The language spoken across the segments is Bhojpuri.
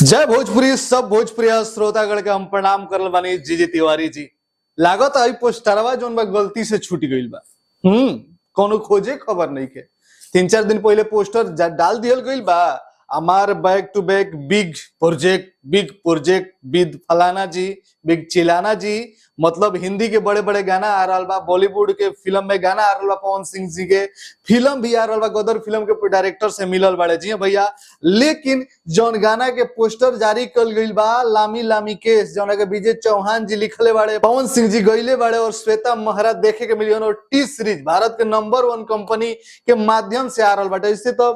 जय भोजपुरी। सब भोजपुरी श्रोतागण के हम प्रणाम करल बानी। जी जी तिवारी जी, लागत आई पोस्टरवा जोन बा गलती से छूट गईल बा। कोनो खोजे खबर नहीं के। 3-4 दिन पहले पोस्टर डाल दियल गईल बा। हमार back to back big project, big project with फलाना जी, बिग चिलाना जी। मतलब हिंदी के बड़े बड़े गाना आ रहा बा, बॉलीवुड के फिल्म में गाना आ रहा बा, पवन सिंह जी के फिल्म भी आ रहा बा, गदर फिल्म के डायरेक्टर से मिलल बाड़े। जी हाँ भैया, लेकिन जौन गाना के पोस्टर जारी कल गईल बा, लामी लामी केस, जौन के विजय चौहान जी लिखले बाड़े, पवन सिंह जी गईले बाड़े और श्वेता महरा देखे के मिली और टी सीरीज भारत के नंबर 1 कंपनी के माध्यम से आ रहा बाटे। इससे तो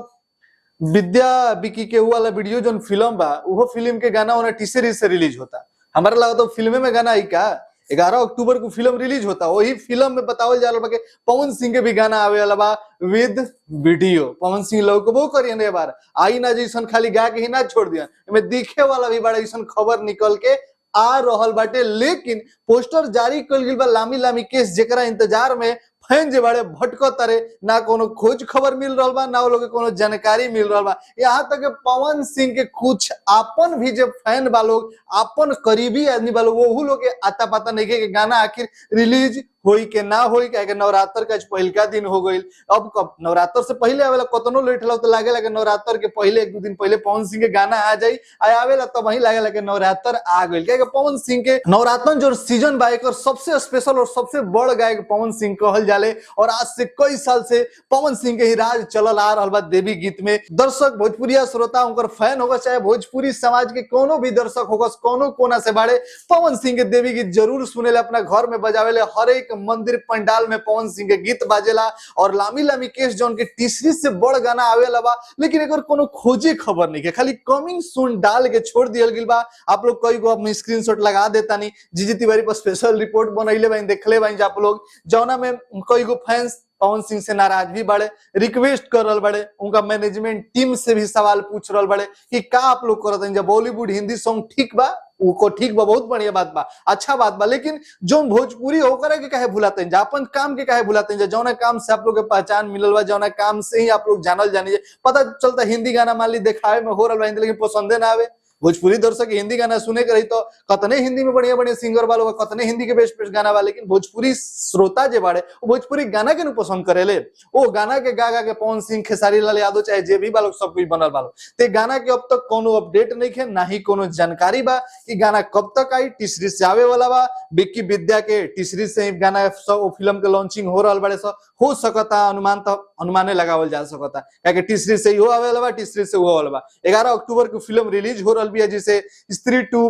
विद्या बिकी के वाला वीडियो जोन फिल्म बा, वो फिल्म के गाना उन्हें टी सीरीज से रिलीज होता। हमारा लगा तो फिल्मे में गाना आई का। 11 अक्टूबर को फिल्म रिलीज होता, वही फिल्म में बतावल जा रहा बा कि पवन सिंह के भी गाना आवे वाला बा विद वीडियो। पवन सिंह लौकबो करियन बार आई ना जैसन, खाली गा के ही ना छोड़ दिया, एमे दिखे वाला भी बड़ा ऐसन खबर निकल के आ रहल बाटे। लेकिन पोस्टर जारी कल गेल बा लामी लामी केस, जेकरा इंतजार में फैन जे बाड़े भटक तारे, ना कोनो खोज खबर मिल रहल बा, ना वो लोग के कोनो जानकारी मिल रहल बा। यहाँ तक के पवन सिंह के कुछ आपन भी जे फैन बा लोग, आपन करीबी आदमी बा लोग, वहू लोग के आता पता नहीं के गाना आखिर रिलीज होई के ना होई। काहे के नवरात्र का आज पहिलका दिन हो गईल। अब कब नवरात्र से पहले आवेला, कतनो लेट होला तो लागेला कि नवरात्र के पहले 1-2 दिन पहले पवन सिंह के गाना आ जाई। आ आवेला तब वही लागेला कि नवरात्र आ गईल। काहे कि पवन सिंह के नवरात्रन जो सीजन बा, एकर सबसे स्पेशल और सबसे बड़ गायक पवन सिंह कहल जाले। और आज से कई साल से पवन सिंह के ही राज चलल आ रहल बा देवी गीत में। दर्शक, भोजपुरिया श्रोता, उनकर फैन होगा, चाहे भोजपुरी समाज के कोनो भी दर्शक होगा, कोनो कोना से बाड़े, पवन सिंह के देवी गीत जरूर सुनेले, अपना घर में बजावेले। हर एक मंदिर पंडाल में पवन सिंह के गीत बाजेला। और लामी लामी केस जौन के तीसरी से बड़ गाना आवेला बा, लेकिन एकर कोनो खोजे खबर नहीं के, खाली कमिंग सुन डाल के छोड़ दियल गेल बा। आप लोग कई गो अपने स्क्रीनशॉट लगा देता नहीं। जीजी तिवारी पर स्पेशल रिपोर्ट बनैले बानी, देखले बानी आप लोग, जौना में कई गो फैंस पवन सिंह से नाराज भी बाड़े, रिक्वेस्ट कर रहल बाड़े, उनका मैनेजमेंट टीम से भी सवाल पूछ रहल बाड़े कि का आप लोग करत हैं। जब बॉलीवुड हिंदी सॉन्ग ठीक बा, उको ठीक बा, बहुत बढ़िया बात बा, अच्छा बात बा, लेकिन जो भोजपुरी होकर के काहे भुलाते हैं, अपन काम के काहे भुलाते हैं, जौना काम से आप लोग के पहचान मिलल बा, जौना काम से ही आप लोग जानल जानी। पता चलता हिंदी गाना मान ली दिखावे में हो रहल बा हिंदी, लेकिन पसंदे ना आवे। भोजपुरी दर्शक हिंदी गाना सुने के रही तो कतने हिंदी में बढ़िया बढ़िया सिंगर वालों, कतने हिंदी के बेस्ट बेस्ट गाना बा, लेकिन भोजपुरी श्रोता जे बाड़े वो भोजपुरी गाना के नु पसंद करेले। ओ गाना के गा गा के पवन सिंह, खेसारी लाल यादव, चाहे जे भी बालो, सब कुछ बनल बालो। ते गाना के अब तक कोनो अपडेट नहीं है, ना ही कोनो जानकारी बा कि गाना कब तक आई। टी सीरीज से आवे वाला बा, विक्की विद्या के टी सीरीज से गाना सब फिल्म के लॉन्चिंग हो रहल बाड़े। सब हो सकता, अनुमान तो अनुमाने लगावल जा सकता, काहे टी सीरीज से इहो आवे वाला बा, टी सीरीज से उहो वाला बा। 11 अक्टूबर को फिल्म रिलीज हो रहल बिया, जिसे स्त्री 2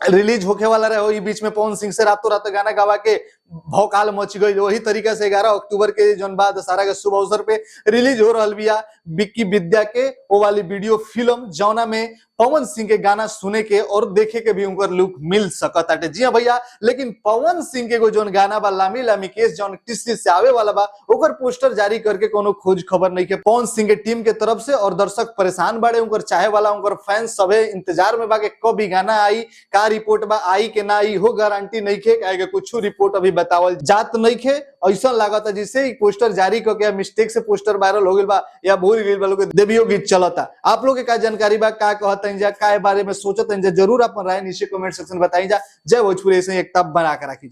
रिलीज होखे वाला रहे। वही बीच में पवन सिंह से रातों रात गाना गवा के भौकाल मच गई। वही तरीका से 11 अक्टूबर के जौन बा दशहरा के शुभ अवसर पे रिलीज हो रहल बिया विक्की विद्या के वो वाली वीडियो फिल्म, जौना में पवन सिंह के गाना सुने के और देखे के भी उनकर लुक मिल सकत आटे। जी हाँ भैया, लेकिन पवन सिंह के एगो जौन गाना बा लामी लामी केस, जौन टीसी से आवे वाला बा, ओकर पोस्टर जारी करके कोनो खोज खबर नहीं के पवन सिंह के टीम के तरफ से। और दर्शक परेशान बाड़े, उनकर चाहे वाला, उनकर फैंस सबे इंतजार में बा के कब ई गाना आई, का रिपोर्ट बा, आई के ना आई हो गारंटी नहीं खे, काहे के कुछ रिपोर्ट अभी बतावल जात नहीं खे। ऐसा लागत है जिसे ई पोस्टर जारी करके मिस्टेक से पोस्टर वायरल हो गइल बा या भूल गइल बा लोग। देवियो गीत चलता। आप लोग के का जानकारी बा, का कहत हैं जा, का बारे में सोचत हैं जा, जरूर अपन राय नीचे कमेंट सेक्शन बताई जा। जय भोजपुरी। ऐसे ही एकता बना के रखी।